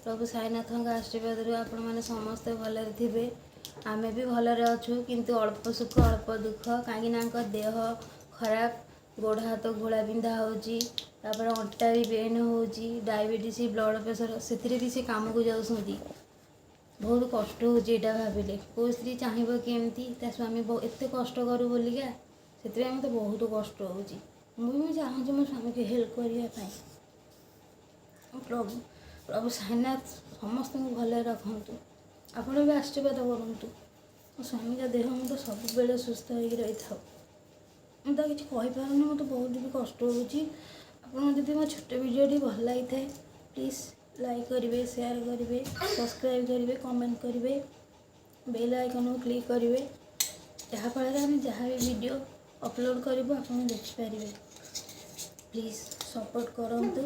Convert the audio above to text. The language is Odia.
ପ୍ରଭୁ ସାଇନାଥଙ୍କ ଆଶୀର୍ବାଦରୁ ଆପଣମାନେ ସମସ୍ତେ ଭଲରେ ଥିବେ। ଆମେ ବି ଭଲରେ ଅଛୁ, କିନ୍ତୁ ଅଳ୍ପ ସୁଖ ଅଳ୍ପ ଦୁଃଖ। କାହିଁକିନା ୟାଙ୍କ ଦେହ ଖରାପ, ଗୋଡ଼ ହାତ ଘୋଳା ବିନ୍ଧା ହେଉଛି, ତାପରେ ଅଣ୍ଟା ବି ପେନ୍ ହେଉଛି, ଡାଇବେଟିସ୍, ବ୍ଲଡ଼ ପ୍ରେସର, ସେଥିରେ ବି ସେ କାମକୁ ଯାଉଛନ୍ତି। ବହୁତ କଷ୍ଟ ହେଉଛି ଏଇଟା ଭାବିଲେ। କେଉଁ ସ୍ତ୍ରୀ ଚାହିଁବ କି ଏମିତି ତା ସ୍ୱାମୀ ଏତେ କଷ୍ଟ କରୁ ବୋଲିକା? ସେଥିପାଇଁ ମୋତେ ବହୁତ କଷ୍ଟ ହେଉଛି। ମୁଁ ବି ଚାହୁଁଛି ମୋ ସ୍ୱାମୀକୁ ହେଲ୍ପ କରିବା ପାଇଁ। ପ୍ରଭୁ ସାଇନାଥ ସମସ୍ତଙ୍କୁ ଭଲରେ ରଖନ୍ତୁ। ଆପଣ ବି ଆଶୀର୍ବାଦ କରନ୍ତୁ, ମୋ ସ୍ୱାମୀଙ୍କ ଦେହ ମୁଣ୍ଡ ସବୁବେଳେ ସୁସ୍ଥ ହେଇକି ରହିଥାଉ। ମୁଁ ତ କିଛି କହିପାରୁନି, ମୋତେ ବହୁତ ବି କଷ୍ଟ ହେଉଛି। ଆପଣଙ୍କୁ ଯଦି ମୋ ଛୋଟ ଭିଡ଼ିଓଟି ଭଲ ଲାଗିଥାଏ, ପ୍ଲିଜ୍ ଲାଇକ୍ କରିବେ, ସେୟାର କରିବେ, ସବସ୍କ୍ରାଇବ୍ କରିବେ, କମେଣ୍ଟ କରିବେ, ବେଲ୍ ଆଇକନ୍କୁ କ୍ଲିକ୍ କରିବେ, ଯାହାଫଳରେ ଆମେ ଯାହା ବି ଭିଡ଼ିଓ ଅପଲୋଡ଼ କରିବୁ ଆପଣ ଦେଖିପାରିବେ। ପ୍ଲିଜ୍ ସପୋର୍ଟ କରନ୍ତୁ।